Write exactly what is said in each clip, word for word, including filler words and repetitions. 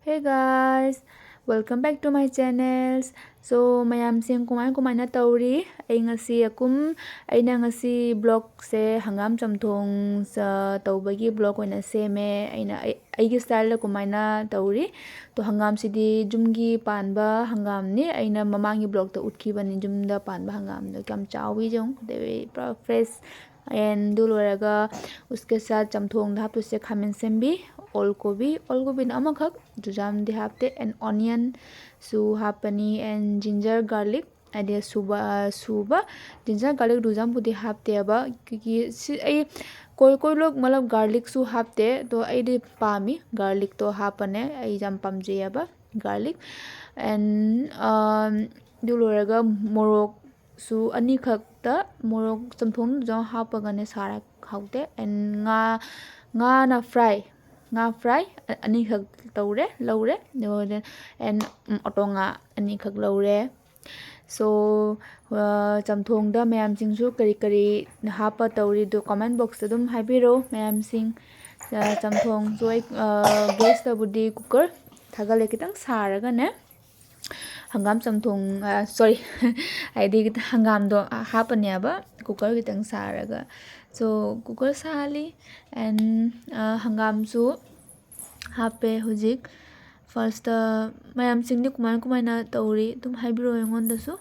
Hey guys, welcome back to my channels. So, ꯃꯌꯥꯝꯁꯤꯡ ꯀꯃꯥꯏ ꯀꯃꯥꯏꯅ ꯇꯧꯔꯤ? ꯑꯩ ꯉꯁꯤ ꯑꯀꯨꯝ, ꯑꯩꯅ ꯉꯁꯤ vlogꯁꯦ ꯍꯪꯒꯥꯝ ꯆꯝꯊꯣꯡ ꯆ-, ꯇꯧꯕꯒꯤ vlog ꯑꯣꯏꯅ ꯁꯦꯝꯃꯦ꯫ ꯑꯩꯅ ꯑꯩ, ꯑꯩꯒꯤ styleꯗ ꯀꯃꯥꯏꯅ ꯇꯧꯔꯤ꯫ ꯇꯣ, ꯍꯪꯒꯥꯝꯁꯤꯗꯤ ꯌꯨꯝꯒꯤ ꯄꯥꯟꯕ ꯍꯪꯒꯥꯝꯅꯤ꯫ ꯑꯩꯅ ꯃꯃꯥꯡꯒꯤ vlogꯇ ꯎꯠꯈꯤꯕꯅꯤ, ꯌꯨꯝꯗ ꯄꯥꯟꯕ ꯍꯪꯒꯥꯝꯗꯣ ꯀꯌꯥꯝ ꯆꯥꯎꯋꯤ ꯌꯦꯡꯉꯨ꯫ ꯑꯗꯩ ꯄꯨꯔꯥ fresh꯫ And ꯑꯗꯨ ꯂꯣꯏꯔꯒ उसके साथ ꯆꯝꯊꯣꯡꯗ ꯍꯥꯞꯇꯣꯏꯁꯦ ꯈꯥꯃꯦꯟ ꯑꯁꯤꯟꯕꯤ, ꯑꯣꯜ ꯀꯣꯕꯤ, ꯑꯣꯜ ꯀꯣꯕꯤꯅ ꯑꯃꯈꯛ, ꯖꯨꯖꯥꯝꯗꯤ ꯍꯥꯞꯇꯦ, and onionꯁꯨ ꯍꯥꯞꯄꯅꯤ, and ginger garlic, ꯍꯥꯏꯗꯤ ꯁꯨꯕ, ꯁꯨꯕ ginger garlic ꯖꯨꯖꯥꯝꯕꯨꯗꯤ ꯍꯥꯞꯇꯦꯕ, ꯀꯤꯒꯤ ꯁꯤ ꯑꯩ ꯀꯣꯏ ꯀꯣꯏ ꯂꯣꯛ ꯃꯂꯞ garlicꯁꯨ ꯍꯥꯞꯇꯦ, ꯑꯗꯣ ꯑꯩꯗꯤ ꯄꯥꯝꯃꯤ, garlicꯇꯣ ꯍꯥꯞꯄꯅꯦ, ꯑꯩ ꯌꯥꯝ ꯄꯥꯝꯖꯩꯑꯕ garlic꯫ And ꯑꯗꯨ ꯂꯣꯏꯔꯒ ꯃꯣꯔꯣꯛ ꯁꯨ ꯑꯅꯤꯈꯛꯇ ꯃꯣꯔꯣꯛ ꯆꯝꯊꯣꯡꯗꯨꯗ ꯍꯥꯞꯄꯒꯅꯦ ꯁꯥꯔ ꯍꯥꯎꯇꯦ꯫ And ꯉꯥ, ꯉꯥꯅ fry, ꯉꯥ fry ꯑ-, ꯑꯅꯤꯈꯛ ꯇꯧꯔꯦ, ꯂꯧꯔꯦ꯫ ꯑꯗꯨꯒ and, ꯎꯝ, ꯑꯣꯇꯣ ꯉꯥ ꯑꯅꯤꯈꯛ ꯂꯧꯔꯦ꯫ So, ꯑ, ꯆꯝꯊꯣꯡꯗ ꯃꯌꯥꯝꯁꯤꯡꯁꯨ ꯀꯔꯤ ꯀꯔꯤ ꯍꯥꯞꯄ ꯇꯧꯔꯤꯗꯣ comment boxꯇ ꯑꯗꯨꯝ ꯍꯥꯏꯕꯤꯔꯛꯑꯣ ꯃꯌꯥꯝꯁꯤꯡ꯫ ꯑ, ꯆꯝꯊꯣꯡꯁꯨ ꯑꯩ, ꯑ, gasꯇꯕꯨꯗꯤ cooker ꯊꯥꯒꯠꯂꯦ, ꯈꯤꯇꯪ ꯁꯥꯔꯒꯅꯦ꯫ ꯍꯪꯒꯥꯝ ꯆꯝꯊꯣꯡ, ꯑ, sorry, ꯍꯥꯏꯗꯤ ꯍꯪꯒꯥꯝꯗꯣ ꯍꯥꯞꯄꯅꯦꯕ, cooker ꯈꯤꯇꯪ ꯁꯥꯔꯒ꯫ So, cooker ꯁꯥꯍꯜꯂꯤ, and, ꯑ, ꯍꯪꯒꯥꯝꯁꯨ ꯍꯥꯞꯄꯦ ꯍꯧꯖꯤꯛ꯫ Firstꯇ ꯃꯌꯥꯝꯁꯤꯡꯗꯤ ꯀꯃꯥꯏ ꯀꯃꯥꯏꯅ ꯇꯧꯔꯤ ꯑꯗꯨꯝ ꯍꯥꯏꯕꯤꯔꯛꯑꯣ ꯑꯩꯉꯣꯟꯗꯁꯨ꯫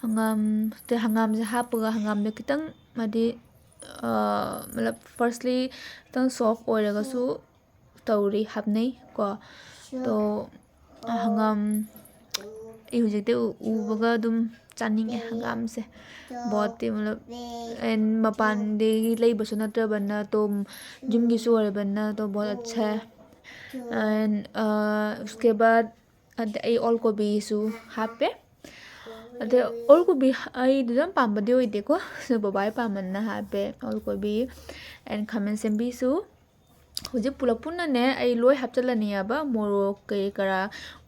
ꯍꯪꯒꯥꯝ, ꯍꯪꯒꯥꯝꯁꯦ ꯍꯥꯞꯄꯒ ꯍꯪꯒꯥꯝꯗꯣ ꯈꯤꯇꯪ, ꯍꯥꯏꯗꯤ, ꯑ, ꯃꯂꯞ, firstly ꯈꯤꯇꯪ soft ꯑꯣꯏꯔꯒꯁꯨ ꯇꯧꯔꯤ, ꯍꯥꯞꯅꯩ ꯀꯣ꯫ ꯇꯣ, ꯍꯪꯒꯥꯝ ꯑꯩ ꯍꯧꯖꯤꯛꯇꯤ ꯎ-, ꯎꯕꯒ ꯑꯗꯨꯝ ꯆꯥꯅꯤꯡꯉꯦ ꯍꯪꯒꯥꯝꯁꯦ꯫ बहुत ही मतलब, and ꯃꯄꯥꯟꯗꯒꯤ ꯂꯩꯕꯁꯨ ꯅꯠꯇ꯭ꯔꯕꯅ, ꯇꯣ ꯌꯨꯝꯒꯤꯁꯨ ꯑꯣꯏꯔꯕꯅ, ꯇꯣ बहुत अच्छा है। And, ꯑ, उसके बाद ꯑꯗ ꯑꯩ ꯑꯣꯜ ꯀꯣꯕꯤꯁꯨ ꯍꯥꯞꯄꯦ꯫ ꯑꯗ ꯑꯣꯜ ꯀꯣꯕꯤ ꯑꯩꯗꯤ ꯌꯥꯝ ꯄꯥꯝꯕꯗꯤ ꯑꯣꯏꯗꯦꯀꯣ, ꯑꯗꯣ ꯕꯕꯥꯒꯤ ꯄꯥꯝꯕꯅꯤꯅ ꯍꯥꯞꯄꯦ ꯑꯣꯜ ꯀꯣꯕꯤ꯫ And ꯈꯥꯃꯦꯟ ꯑꯁꯤꯟꯕꯤꯁꯨ ꯍꯧꯖꯤꯛ ꯄꯨꯂꯞ ꯄꯨꯟꯅꯅꯦ ꯑꯩ ꯂꯣꯏ ꯍꯥꯞꯆꯤꯜꯂꯅꯤꯕ, ꯃꯣꯔꯣꯛ ꯀꯩ ꯀꯔꯥ,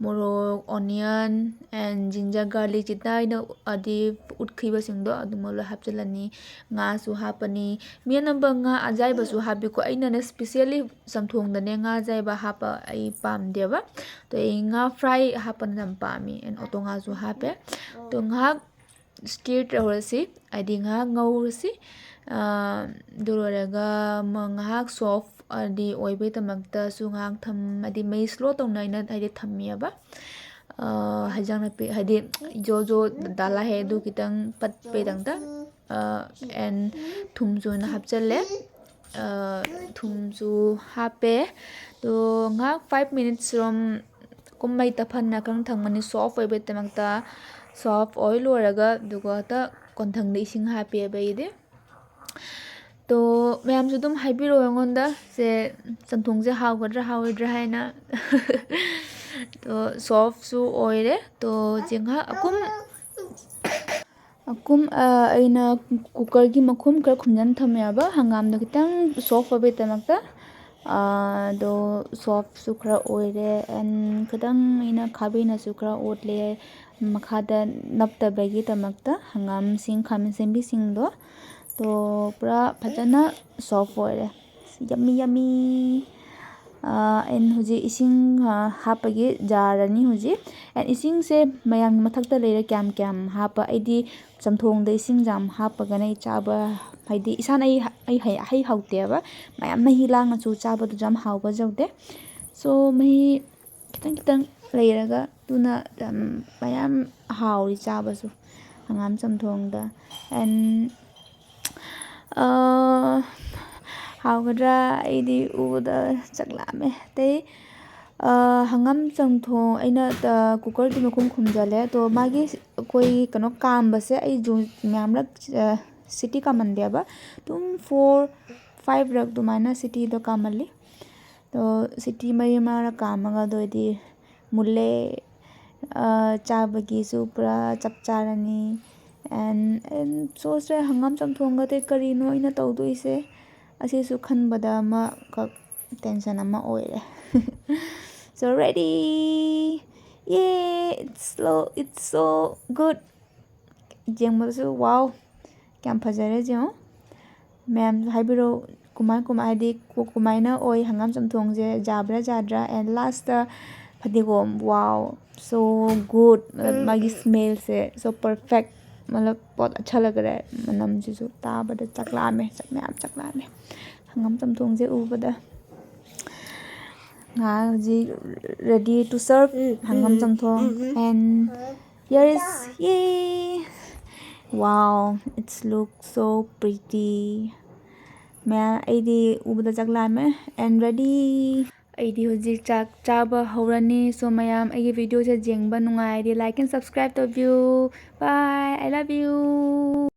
ꯃꯣꯔꯣꯛ, onion and ginger garlic ꯆꯤꯇꯥꯏꯅ ꯑꯗꯤ ꯎꯠꯈꯤꯕꯁꯤꯡꯗꯣ ꯑꯗꯨꯃ ꯂꯣꯏ ꯍꯥꯞꯆꯤꯜꯂꯅꯤ꯫ ꯉꯥꯁꯨ ꯍꯥꯞꯄꯅꯤ꯫ ꯃꯤ ꯑꯅꯝꯕ ꯉꯥ ꯑꯖꯥꯏꯕꯁꯨ ꯍꯥꯞꯄꯤꯀꯣ꯫ ꯑꯩꯅꯅꯦ specially ꯆꯝꯊꯣꯡꯗꯅꯦ ꯉꯥ ꯑꯖꯥꯏꯕ ꯍꯥꯞꯄ ꯑꯩ ꯄꯥꯝꯗꯦꯕ꯫ ꯑꯗꯣ ꯑꯩ ꯉꯥ fry ꯍꯥꯞꯄꯅ ꯌꯥꯝ ꯄꯥꯝꯃꯤ꯫ And ꯑꯣꯇꯣꯉꯥꯁꯨ ꯍꯥꯞꯄꯦ꯫ ꯑꯗꯣ ꯉꯥꯏꯍꯥꯛ stir ꯇꯧꯔꯁꯤ, ꯍꯥꯏꯗꯤ ꯉꯥꯏꯍꯥꯛ ꯉꯧꯔꯁꯤ꯫ ꯑꯗꯨ ꯂꯣꯏꯔꯒ ꯉꯥꯏꯍꯥꯛ soft ꯍꯥꯏꯗꯤ ꯑꯣꯏꯕꯒꯤꯗꯃꯛꯇꯁꯨ ꯉꯥꯏꯍꯥꯛ ꯊꯝ ꯍꯥꯏꯗꯤ ꯃꯩ slow ꯇꯧꯅ ꯑꯩꯅ ꯍꯥꯏꯗꯤ ꯊꯝꯃꯤꯑꯕ꯫ ꯍꯤꯟꯖꯥꯡ ꯅꯥꯄꯤ ꯍꯥꯏꯗꯤ ꯖꯣ ꯖꯣ ꯗꯥꯜꯂꯥ ꯍꯦ ꯑꯗꯨ ꯈꯤꯇꯪ ꯄꯠꯄꯩꯗꯃꯛꯇ꯫ And ꯊꯨꯝꯁꯨ ꯑꯣꯏꯅ ꯍꯥꯞꯆꯜꯂꯦ꯫ ꯊꯨꯝꯁꯨ ꯍꯥꯞꯄꯦ꯫ ꯑꯗꯣ ꯉꯥꯏꯍꯥꯛ five minutes ꯔꯣꯝ ꯀꯨꯝꯃꯩ ꯇꯞꯍꯟꯅ ꯈꯔ ꯊꯝꯒꯅꯤ, soft ꯑꯣꯏꯕꯒꯤꯗꯃꯛꯇ꯫ Soft ꯑꯣꯏ ꯂꯣꯏꯔꯒ ꯑꯗꯨꯒ ꯍꯦꯛꯇ ꯀꯣꯟꯊꯪꯗ ꯏꯁꯤꯡ ꯍꯥꯞꯄꯦꯕ ꯑꯩꯗꯤ꯫ ꯑꯗꯣ ꯃꯌꯥꯝꯁꯨ ꯑꯗꯨꯝ ꯍꯥꯏꯕꯤꯔꯛꯑꯣ ꯑꯩꯉꯣꯟꯗ, ꯁꯦ ꯆꯝꯊꯣꯡꯁꯦ ꯍꯥꯎꯒꯗ꯭ꯔꯥ ꯍꯥꯎꯔꯣꯏꯗ꯭ꯔꯥ ꯍꯥꯏꯅ꯫ ꯑꯗꯣ softꯁꯨ ꯑꯣꯏꯔꯦ꯫ ꯑꯗꯣ ꯆꯦꯡꯍꯥ ꯑꯀꯨꯝ ꯑꯀꯨꯝ ꯑꯩꯅ cookerꯒꯤ ꯃꯈꯨꯝ ꯈꯔ ꯈꯨꯝꯖꯤꯟ ꯊꯝꯃꯦꯕ, ꯍꯪꯒꯥꯝꯗꯣ ꯈꯤꯇꯪ soft ꯑꯣꯏꯕꯒꯤꯗꯃꯛꯇ꯫ ꯑꯗꯣ softꯁꯨ ꯈꯔ ꯑꯣꯏꯔꯦ꯫ And ꯈꯤꯇꯪ ꯑꯩꯅ ꯈꯥꯕꯩꯅꯁꯨ ꯈꯔ ꯑꯣꯠꯂꯦ, ꯃꯈꯥꯗ ꯅꯞꯇꯕꯒꯤꯗꯃꯛꯇ ꯍꯪꯒꯥꯝꯁꯤꯡ, ꯈꯥꯃꯦꯟ ꯑꯁꯤꯟꯕꯤꯁꯤꯡꯗꯣ꯫ ꯑꯗꯣ ꯄꯨꯔꯥ ꯐꯖꯅ soft ꯑꯣꯏꯔꯦ꯫ Yummy, yummy꯫ And ꯍꯧꯖꯤꯛ ꯏꯁꯤꯡ ꯍꯥꯞꯄꯒꯤ ꯖꯥꯔꯅꯤ ꯍꯧꯖꯤꯛ꯫ And ꯏꯁꯤꯡꯁꯦ ꯃꯌꯥꯝꯒꯤ ꯃꯊꯛꯇ ꯂꯩꯔꯦ ꯀꯌꯥꯝ ꯀꯌꯥꯝ ꯍꯥꯞꯄ꯫ ꯑꯩꯗꯤ ꯆꯝꯊꯣꯡꯗ ꯏꯁꯤꯡ ꯌꯥꯝ ꯍꯥꯞꯄꯒꯅ ꯑꯩ ꯆꯥꯕ, ꯍꯥꯏꯗꯤ ꯏꯁꯥꯅ ꯑꯩ ꯍꯩ ꯍꯥꯎꯇꯦꯕ꯫ ꯃꯌꯥꯝ ꯃꯍꯤ ꯂꯥꯡꯉꯁꯨ ꯆꯥꯕꯗꯨꯁꯨ ꯌꯥꯝ ꯍꯥꯎꯕ ꯌꯧꯗꯦ꯫ So ꯃꯍꯤ ꯈꯤꯇꯪ ꯈꯤꯇꯪ ꯂꯩꯔꯒ ꯑꯗꯨꯅ ꯃꯌꯥꯝ ꯍꯥꯎꯔꯤ ꯆꯥꯕꯁꯨ ꯍꯪꯒꯥꯝ ꯆꯝꯊꯣꯡꯗ꯫ And ꯍꯥꯎꯒꯗ꯭ꯔꯥ? ꯑꯩꯗꯤ ꯎꯕꯗ ꯆꯥꯛ ꯂꯥꯝꯃꯦ꯫ ꯑꯇꯩ ꯍꯪꯒꯥꯝ ꯆꯝꯊꯣꯡ ꯑꯩꯅ cookerꯒꯤ ꯃꯈꯨꯝ ꯈꯨꯝꯖꯤꯜꯂꯦ꯫ ꯑꯗꯣ ꯃꯥꯒꯤ ꯑꯩꯈꯣꯏ ꯀꯩꯅꯣ ꯀꯥꯝꯕꯁꯦ ꯑꯩꯁꯨ ꯃꯌꯥꯝꯂꯛ, ꯁꯤꯇꯤ ꯀꯥꯝꯍꯟꯗꯦꯕ꯫ ꯑꯗꯨꯝ four fiveꯔꯛ ꯑꯗꯨꯃꯥꯏꯅ ꯁꯤꯇꯤꯗꯣ ꯀꯥꯝꯍꯜꯂꯤ꯫ ꯑꯗꯣ ꯁꯤꯇꯤ ꯃꯔꯤ ꯃꯉꯥꯔꯛ ꯀꯥꯝꯃꯒ ꯑꯗꯨ ꯑꯣꯏꯗꯤ ꯃꯨꯜꯂꯦ꯫ ꯆꯥꯕꯒꯤꯁꯨ ꯄꯨꯔꯥ ꯆꯞ ꯆꯥꯔꯅꯤ꯫ And, and ꯁꯣꯁꯁꯦ ꯍꯪꯒꯥꯝ ꯆꯝꯊꯣꯡꯒꯗꯤ ꯀꯔꯤꯅꯣ ꯑꯩꯅ ꯇꯧꯗꯣꯏꯁꯦ? ꯑꯁꯤꯁꯨ ꯈꯟꯕꯗ ꯑꯃꯈꯛ Tension ꯑꯃ ꯑꯣꯏꯔꯦ꯫ So ready. Yay, it's so, it's so good. ꯌꯦꯡꯕꯗꯁꯨ wow, ꯀꯌꯥꯝ ꯐꯖꯔꯦ ꯌꯦꯡꯉꯣ꯫ ꯃꯌꯥꯝꯁꯨ ꯍꯥꯏꯕꯤꯔꯛꯑꯣ, ꯀꯃꯥꯏ ꯀꯃꯥꯏ, ꯍꯥꯏꯗꯤ ꯀ-, ꯀꯃꯥꯏꯅ ꯑꯣꯏ ꯍꯪꯒꯥꯝ ꯆꯝꯊꯣꯡꯁꯦ, ꯌꯥꯕ꯭ꯔꯥ ꯌꯥꯗ꯭ꯔꯥ? And last ꯐꯗꯤꯒꯣꯝ, wow, so good. ꯃꯥꯒꯤ smellꯁꯦ so perfect. ꯃꯇꯂꯕ ꯄꯣꯠ ꯑꯆꯥ ꯂꯒ ꯔꯍꯥ ꯍꯥꯏ꯫ ꯃꯅꯝꯁꯤꯁꯨ ꯇꯥꯕꯗ ꯆꯥꯛ ꯂꯥꯝꯃꯦ, ꯆꯥꯛ ꯃꯌꯥꯝ ꯆꯥꯛ ꯂꯥꯝꯃꯦ꯫ ꯍꯪꯒꯥꯝ ꯆꯝꯊꯣꯡꯁꯦ ꯎꯕꯗ꯫ ꯉꯥꯏꯍꯥꯛ ꯍꯧꯖꯤꯛ ready to serve ꯎꯝ, ꯍꯪꯒꯥꯝ ꯎꯝ, ꯆꯝꯊꯣꯡ꯫ ꯎꯝ, ꯎꯝ꯫ And here is, yay! Wow, it's look so pretty. ꯃꯌꯥꯝ, ꯑꯩꯗꯤ ꯎꯕꯗ ꯆꯥꯛ ꯂꯥꯝꯃꯦ꯫ And ready. ꯑꯩꯗꯤ ꯍꯧꯖꯤꯛ ꯆꯥꯛ ꯆꯥꯕ ꯍꯧꯔꯅꯤ꯫ So ꯃꯌꯥꯝ, ꯑꯩꯒꯤ videoꯁꯦ ꯌꯦꯡꯕ ꯅꯨꯡꯉꯥꯏꯔꯗꯤ like and subscribe ꯇꯧꯕꯤꯌꯨ꯫ Bye, I love you.